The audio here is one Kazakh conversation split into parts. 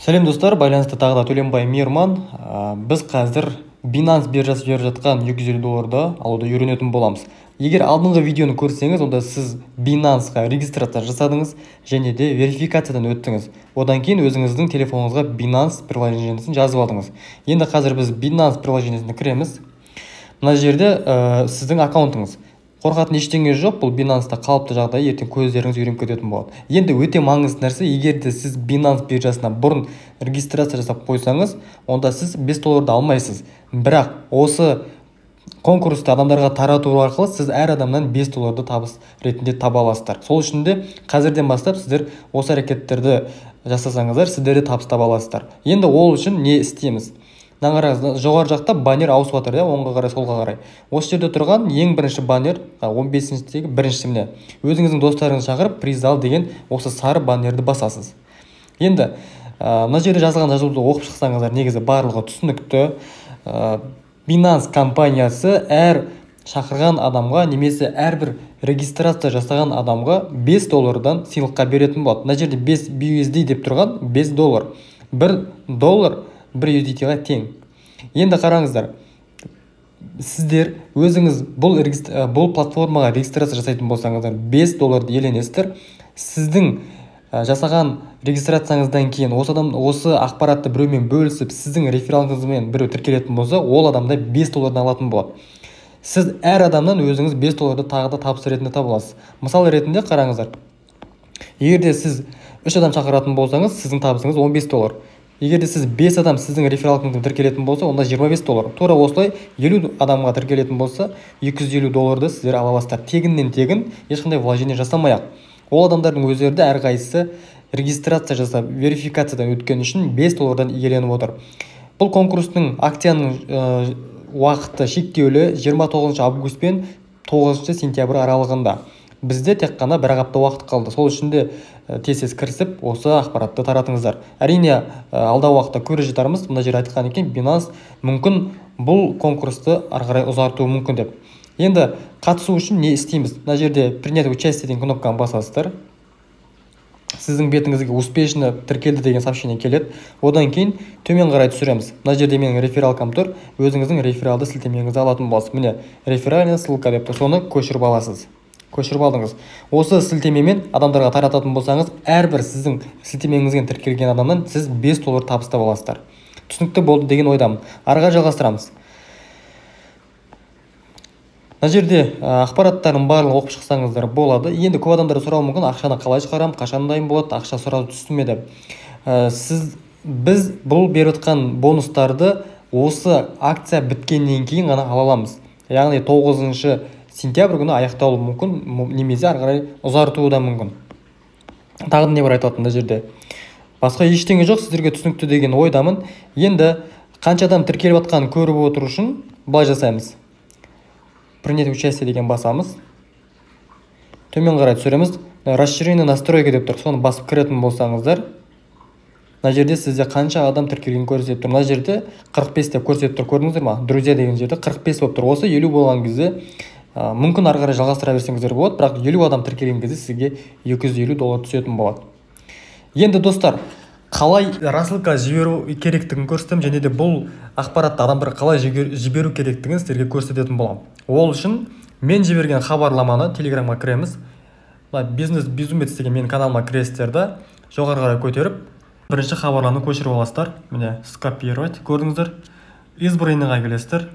Сәлем, достар! Байланыста тағы да Төленбай Мейірман. Біз қазір Binance биржасы беріп жатқан 250 долларды алуды үйренетін боламыз. Егер алдыңғы видеоны көрсеңіз, онда сіз Binanceға регистрация жасадыңыз және де верификациядан өттіңіз. Одан кейін өзіңіздің телефоныңызға Binance приложениесін жазып алдыңыз. Енді қазір біз Binance приложениесіне кіреміз. Мына жерде сіздің аккаунтыңыз. Қорқатын ештеңе жоқ, бұл Binance'та қалыпты жағдай, ертең көздеріңіз үйреніп кететін болады. Енді өте маңызды нәрсе, егер де сіз Binance биржасына бұрын регистрация жасап қойсаңыз, онда сіз 5 долларды алмайсыз. Бірақ осы конкурсты адамдарға тарату арқылы сіз әр адамнан 5 долларды табыс ретінде таба аласыздар. Сол үшін де қазірден бастап сіздер осы әрекеттерді жасасаңыздар, сіздер де табыс таба аласыздар. Енді ол үшін не істейміз? Мына қараңыз, жоғары жақта баннер ауысып жатыр, иә, оңға қарай, солға қарай. Осы жерде тұрған ең бірінші баннер, 15-шідегі біріншісі, міне. Өзіңіздің достарыңызды шақырып, приз ал деген осы сары баннерді басасыз. Енді мына жерде жазылған жазуды оқып шықсаңыздар, негізі барлығы түсінікті. Binance компаниясы әр шақырған адамға немесе әрбір регистрация жасаған адамға 5 доллардан сыйлыққа беретін болады. Мына жерде 5 BUSD деп тұрған 5 доллар. 1 доллар 1 USDT-ға тең. Енді қараңыздар, сіздер өзіңіз бұл платформаға регистрация жасайтын болсаңыздар, 5 долларды иеленесіздер. Сіздің жасаған регистрацияңыздан кейін осы адам осы ақпаратты біреумен бөлісіп, сіздің рефералыңызбен біреу тіркелетін болса, ол адамда 5 доллардан алатын болады. Сіз әр адамнан өзіңіз 5 долларды тағы да табыс ретінде таба аласыз. Мысал ретінде қараңыздар, егер де сіз 3 адам шақыратын болсаңыз, сіздің табысыңыз 15 доллар. Егер де сіз 5 адам сіздің рефералыңызбен тіркелетін болса, онда 25 доллар. Тура осылай 50 адамға тіркелетін болса, 250 долларды сіздер ала аласыздар. Тегіннен тегін, ешқандай вложение жасамай-ақ. Ол адамдардың өздері де әрқайсысы регистрация жасап, верификациядан өткен үшін 5 доллардан иеленіп отыр. Бұл конкурстың, акцияның уақыты шектеулі, 29 август пен 9 сентябрь аралығында. Бізде тек қана бір апта уақыт қалды. Сол үшін де тез-тез кірісіп, осы ақпаратты таратыңыздар. Әрине, алдағы уақытта көре жатармыз. Мына жерде айтқан екен, Binance мүмкін бұл конкурсты ары қарай ұзартуы мүмкін деп. Енді қатысу үшін не істейміз? Мына жерде принять участие деген кнопканы басасыздар. Сіздің бетіңізге успешно тіркелді деген сообщение келеді. Одан кейін төмен қарай түсіреміз. Мына жерде менің рефералкам тұр. Өзіңіздің рефералды сілтемеңізді алатын боласыз. Міне, реферальная ссылка деп тұр. Соны көшіріп аласыз. Көшіріп алдыңыз. Осы сілтемемен адамдарға тарататын болсаңыз, әрбір сіздің сілтемеңізге тіркелген адамнан сіз 5 доллар табыс таба аласыздар. Түсінікті болды деген ойдамын. Ары қарай жалғастырамыз. Мына жерде ақпараттардың барлығын оқып шықсаңыздар болады. Енді көп адамдар сұрауы мүмкін, ақшаны қалай шығарамын, қашан дайын болады, ақша сразу түсті ме деп. Біз бұл беріп жатқан бонустарды осы акция біткеннен кейін ғана ала аламыз. Яғни 9 сентябрь күні аяқталуы мүмкін, немесе ары қарай ұзартуы да мүмкін. Тағы не бар айтылатын мына жерде? Басқа ештеңе жоқ, сіздерге түсінікті деген ойдамын. Енді қанша адам тіркеліп жатқанын көріп отыру үшін былай жасаймыз. Принять участие деген басамыз. Төмен қарай түсіреміз. Расширенные настройки деп тұр. Соны басып кіретін болсаңыздар, мына жерде сізде қанша адам тіркелгенін көрсетіп тұр. Мына жерде 45 деп көрсетіп тұр, көрдіңіздер ма? Друзья деген жерде 45 болып тұр. Осы 50 болған кезде мүмкін ары қарай жалғастыра берсеңіздер болады, бірақ 50 адам тіркелген кезде сізге 250 доллар түсетін болады. Енді достар, қалай рассылка жіберу керектігін көрсетемін және де бұл ақпаратты адамдарға қалай жіберу керектігін сіздерге көрсететін боламын. Ол үшін мен жіберген хабарламаны Телеграмға кіреміз. Мына Бизнес Безумец деген менің каналыма кіресіздер да, жоғары қарай көтеріп, бірінші хабарламаны көшіріп аласыздар. Міне, скопировать, көрдіңіздер. Избранныйға келесіздер.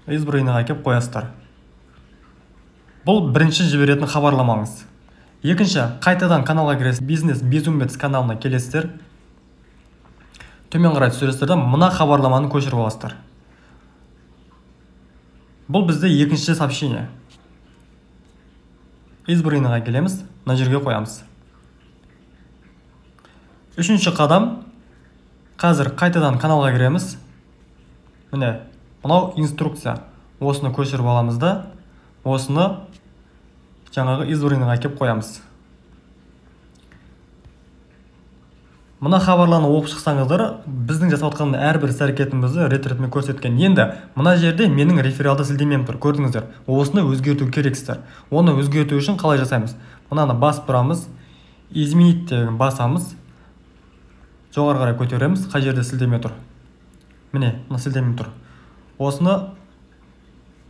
Избранныйға келіп қоясыздар. Бұл бірінші жіберетін хабарламаңыз. Екінші, қайтадан каналға кіресіз, Бизнес Безумец каналына келесіздер. Төмен қарай түсіресіздер да, мына хабарламаны көшіріп аласыздар. Бұл бізде екінші сообщение. Избранныйға келеміз, мына жерге қоямыз. Үшінші қадам, қазір қайтадан каналға кіреміз. Міне, мынау инструкция. Осыны көшіріп аламыз да, осыны жаңағы избранныйға әкеп қоямыз. Мына хабарланы оқып шықсаңыздар, біздің жасап жатқан әрбір іс-әрекетімізді рет-ретімен көрсеткен. Енді мына жерде менің рефералды сілтемем тұр, көрдіңіздер. Осыны өзгерту керексіздер. Оны өзгерту үшін қалай жасаймыз? Мынаны басып тұрамыз, изменить деген басамыз. Жоғары қарай көтереміз. Қай жерде сілтеме тұр? Міне, мына сілтеме тұр. Осыны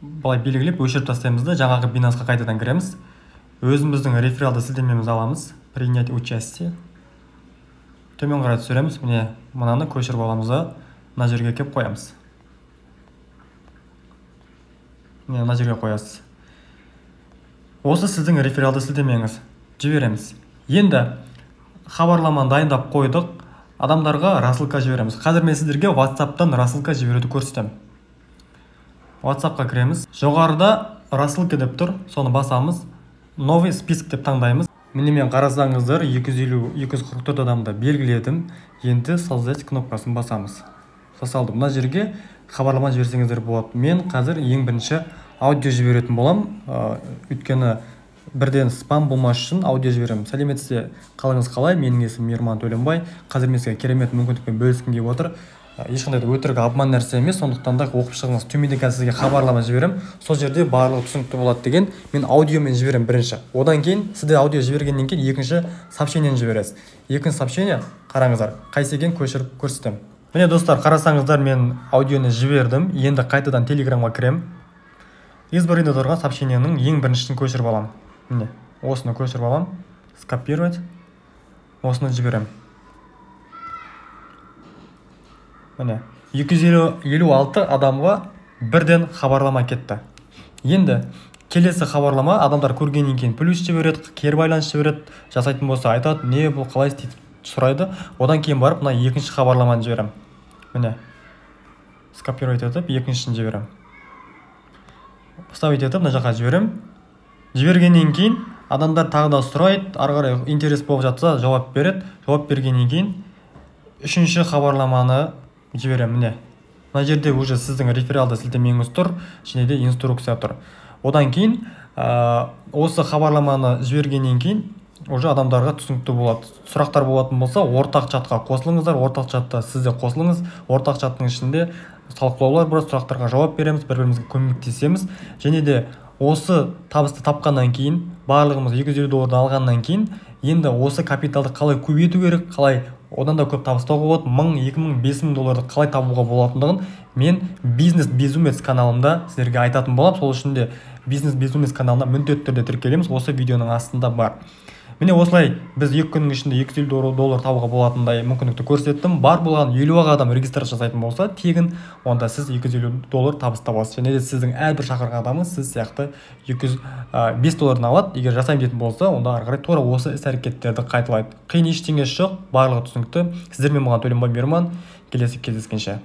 былай белгілеп өшіріп тастаймыз да, жаңағы Binance'қа қайтадан кіреміз. Өзіміздің рефералды сілтемемізді аламыз. Принять участие. Төмен қарай түсіреміз. Міне, мынаны көшіріп аламыз да, мына жерге кеп қоямыз. Міне, мына жерге қоясыз. Осы сіздің рефералды сілтемеңіз. Жібереміз. Енді хабарламаны дайындап қойдық. Адамдарға рассылка жібереміз. Қазір мен сіздерге WhatsApp'тан рассылка жіберуді көрсетемін. WhatsApp'қа кіреміз. Жоғарыда рассылка деп тұр, соны басамыз. Новый список деп таңдаймыз. Міне, мен қарасаңыздар 250-244 адамды белгіледім. Енді создать кнопкасын басамыз. Жасалды. Мына жерге хабарлама жіберсеңіздер болады. Мен қазір ең бірінші аудио жіберетін боламын. Өйткені бірден спам болмас үшін аудио жіберемін. Сәлеметсіз бе, қалыңыз қалай? Менің есімім Мейірман Төленбай. Қазір мен сізге керемет мүмкіндікпен бөліскім келіп отыр. Ешқандай да өтірік обман нәрсе емес, сондықтан да оқып шығыңыз. Төменде қазір сізге хабарлама жіберемін. Сол жерде барлығы түсінікті болады деген мен аудиомен жіберемін бірінші. Одан кейін сізде аудио жібергеннен кейін екінші сообщениені жібересіз. Екінші сообщение, қараңыздар, қайсы екенін көшіріп көрсетемін. Міне достар, қарасаңыздар, мен аудионы жібердім. Енді қайтадан Телеграмға кіремін. Избранныйда тұрған сообщениенің ең біріншісін көшіріп аламын. Міне, осыны көшіріп аламын. Скопировать. Осыны жіберемін. Міне, 256 адамға бірден хабарлама кетті. Енді келесі хабарлама адамдар көргеннен кейін плюс жібереді, кері байланыс жібереді, жасайтын болса айтады, не бұл, қалай істейді сұрайды. Одан кейін барып мына екінші хабарламаны жіберемін. Міне, скопировать етіп екіншісін жіберемін. Вставить етіп мына жаққа жіберемін. Жібергеннен кейін адамдар тағы да сұрайды, ары қарай интерес болып жатса жауап береді. Жауап бергеннен кейін үшінші хабарламаны жіберемін. Міне, мына жерде уже сіздің рефералды сілтемеңіз тұр, және де инструкция тұр. Одан кейін осы хабарламаны жібергеннен кейін уже адамдарға түсінікті болады. Сұрақтар болатын болса, ортақ чатқа қосылыңыздар. Ортақ чатта сіз де қосылыңыз. Ортақ чаттың ішінде талқылаулар болады, сұрақтарға жауап береміз, бір-бірімізге көмектесеміз. Және де осы табысты тапқаннан кейін, барлығымыз 250 долларды алғаннан кейін, енді осы капиталды қалай көбейту керек, қалай одан да көп табыс табуға болады, 1000, 2000, 5000 долларды қалай табуға болатындығын мен Бизнес Безумец каналымда сіздерге айтатын боламын. Сол үшін де Бизнес Безумец каналына міндетті түрде тіркелеміз, осы видеоның астында бар. Міне осылай біз 2 күннің ішінде 250 доллар табуға болатындай мүмкіндікті көрсеттім. Бар болған 50 адам регистрация жасайтын болса тегін, онда сіз 250 доллар табыс табасыз. Және де сіздің әрбір шақырған адамыңыз сіз сияқты 205 доллардан алады. Егер жасаймын дейтін болса, онда ары қарай тура осы іс-әрекеттерді қайталайды. Қиын ештеңесі жоқ, барлығы түсінікті. Сіздермен болған Төленбай Мейірман. Келесі кездескенше.